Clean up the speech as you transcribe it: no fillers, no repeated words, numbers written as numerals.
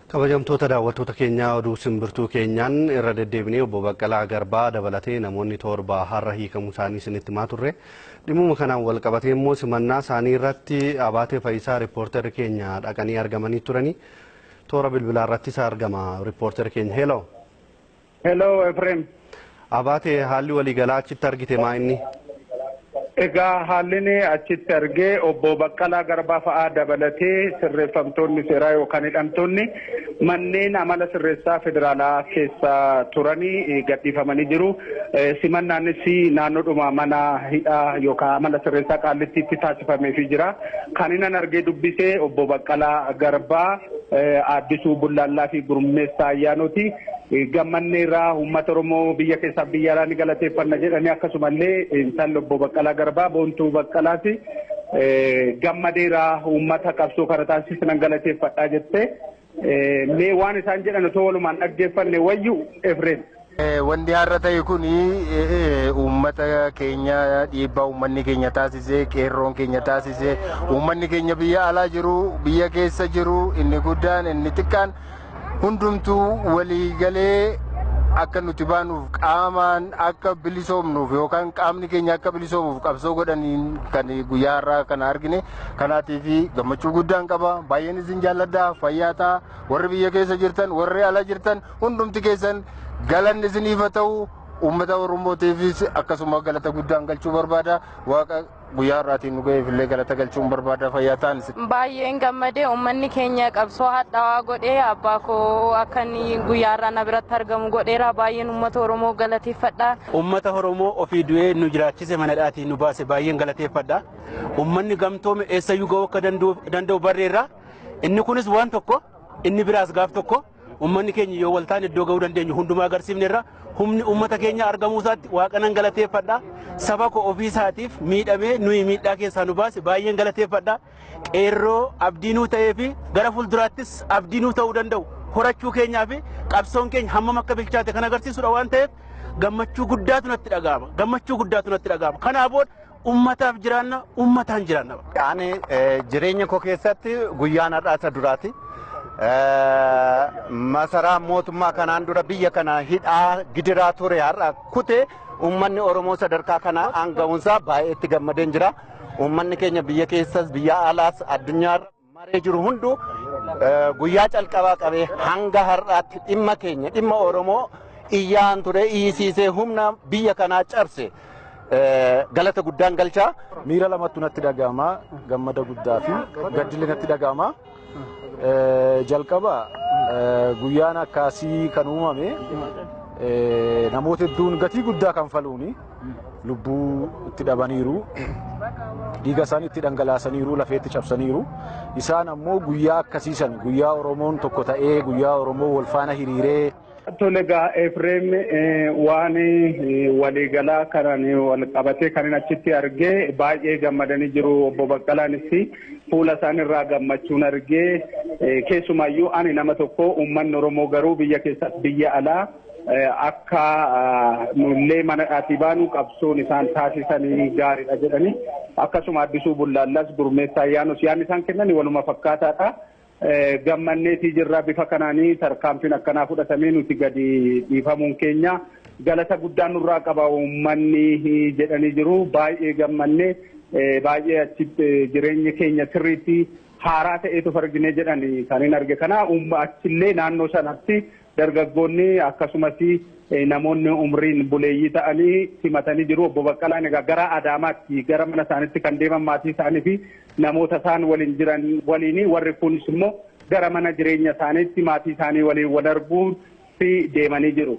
Kabajamtoota daawwattoota keenyaa, oduu simbirtuu keenyaan irra deddeebinee obbo Baqqalaa Garbaa dabalatee namoonni 7 har'a hiikamuu isaanii isinitti himaa turre. Dhimmuma kanaan wal qabatee immoo simannaa isaanii irratti Abaatee Fayyisaa riippoortarri keenya dhaqanii argamanii turanii, toora bilbilaa irratti isa argama riippoortarri keenya. Hello. Hello, Efrem. Abaatee, haalli waliigalaa achitti argite maa inni? Egaa haalli achitti argee, obbo Baqqalaa Garbaa fa'aa dabalatee sirreeffamtoonni seeraa yookaan hidhamtoonni manneen amala sirreessaa federaalaa keessa turanii gadhiifamanii jiru. Simannaanis naannoodhuma mana hidhaa yookaan amala sirreessaa Qaallittiitti taasifameefii jira. Kan inni argee dubbisee obbo Baqqalaa Garbaa, Addisuu Bullaallaa fi Gurmeessaa Ayyaanooti. Gammanneerraa, uummata Oromoo biyya keessaaf biyya alaa ni galateeffanna jedhanii, akkasumallee intalli obbo Baqqalaa Garbaa Boontuu Baqqalaati. Gammadeeraa, uummata qabsoo kana taasisan galateeffadhaa jette. Mee waan isaan jedhan otoo walumaan dhaggeeffanne wayyu, Efreem. Wanti har'a ta'e kun uummata keenya, dhiibbaa uummanni keenya taasise, qeerroon keenya taasise, uummanni keenya biyya alaa jiru, biyya keessa jiru, inni guddaan inni xiqqaan hundumtuu walii galee akka nuti baanuuf, qaamaan akka bilisoomnuuf yookaan qaamni keenya akka bilisoomuuf qabsoo godhaniin kan guyyaa har'aa kana argine. Kanaatiif gammachuu guddaan qaba. Baay'een isin jaalladha. Fayyaa ta'a. Warri biyya keessa jirtan, warri ala jirtan, hundumti keessan galanni isiniif haa ta'u. Uummata Oromootiifis akkasuma galata guddaan galchuu barbaada. Waaqa guyyaa har'aatiin nu ga'eef illee galata galchuun barbaada. Fayyaa ta'an. Baay'een gammadee. Uummanni keenya qabsoo hadhaawaa godhee abbaa koo akka inni guyyaa har'aa na biratti argamu godheera. Baay'een uummata Oromoo galateeffadha. Uummata Oromoo ofii du'ee nu jiraachise, mana dhaatiin nu baase, baay'een galateeffadha. Uummanni gamtoome eessayyuu ga'uu akka danda'u barreerra. Inni kunis waan tokko, inni biraas gaaf tokko uummanni keenya yoo waltaan iddoo ga'uu dandeenyu hundumaa agarsiifnerra. Humni uummata keenya argamuu isaatti Waaqa nan galateeffadha. Saba koo ofii isaatiif miidhamee nuyi miidhaa keessaa nu baase baay'een galateeffadha. Qeerroo abdii nuu ta'ee fi gara fuulduraattis abdii nuu ta'uu danda'u horachuu keenyaa fi qabsoon keenya hammam akka bilchaate kan agarsiisudha waan ta'eef gammachuu guddaatu natti dhaga'ama. Gammachuu guddaatu natti dhaga'ama. Kanaa booda ummataaf jiraanna, ummataan jiraanna. Ani jireenya koo keessatti guyyaan har'aa isa duraati. Masaraa mootummaa kanaan dura biyya kana hidhaa gidiraa ture har'a kute. Uummanni Oromoo sadarkaa kana aanga'uunsaa baay'ee itti gammadeen jira. Uummanni keenya biyya keessas biyya alaas addunyaarra maree jiru hundu guyyaa calqabaa qabee hanga har'aatti dhimma keenya, dhimma Oromoo iyyaan ture, iyyisiisee humna biyya kanaa cabse. Galata guddaan galchaa. Miira lamatu natti dhaga'ama. Gammada guddaa fi gaddillee natti dhaga'ama. Jalqaba guyyaan akkasii kan uumame namoota hedduun gatii guddaa kan faluuni lubbuu itti dhabaniiru, dhiiga isaanii itti dhangalaasaniiru, lafeetti cabsaniiru. Isaan ammoo guyyaa akkasiisan, guyyaa Oromoon tokko ta'ee, guyyaa Oromoo wal faana hiriiree. Tole egaa Efreem, waan waliigalaa kanaan wal qabatee kan achitti argee baay'ee gammadanii jiru. Obbo Baqqalaanis fuula isaan irraa gammachuun argee. Keessumaayyuu ani nama tokko, uummanni Oromoo garuu biyya keessas biyya alaa akka nullee mana dhaatii baanu qabsoon isaan taasisanii gaariidha jedhanii, akkasuma Addisuu Bullaallas, Gurmeessaa Ayyaanus yaadni isaan kennan waluma fakkaataadha. Gammanneetii jirra, bifa kanaanii tarkaanfiin akkanaa fudhatamee nuti gadi dhiifamuun keenya galata guddaa nurraa qaba uummanni jedhanii jiru. Baay'ee gammannee, baay'ee achitti jireenyi keenya sirriitti haaraa ta'eetu argine jedhani kan hin arge. Kana achillee naannoo sanatti dargaggoonni akkasumas namoonni umriin buleeyyii ta'anii simatanii jiru. Obbo Baqqalaan egaa gara Adaamaatti, gara mana isaaniitti kan deeman maatii isaanii fi namoota isaan waliin jiran waliin, warri kunis immoo gara mana jireenya isaaniitti maatii isaanii waliin wal arguu fi deemanii jiru.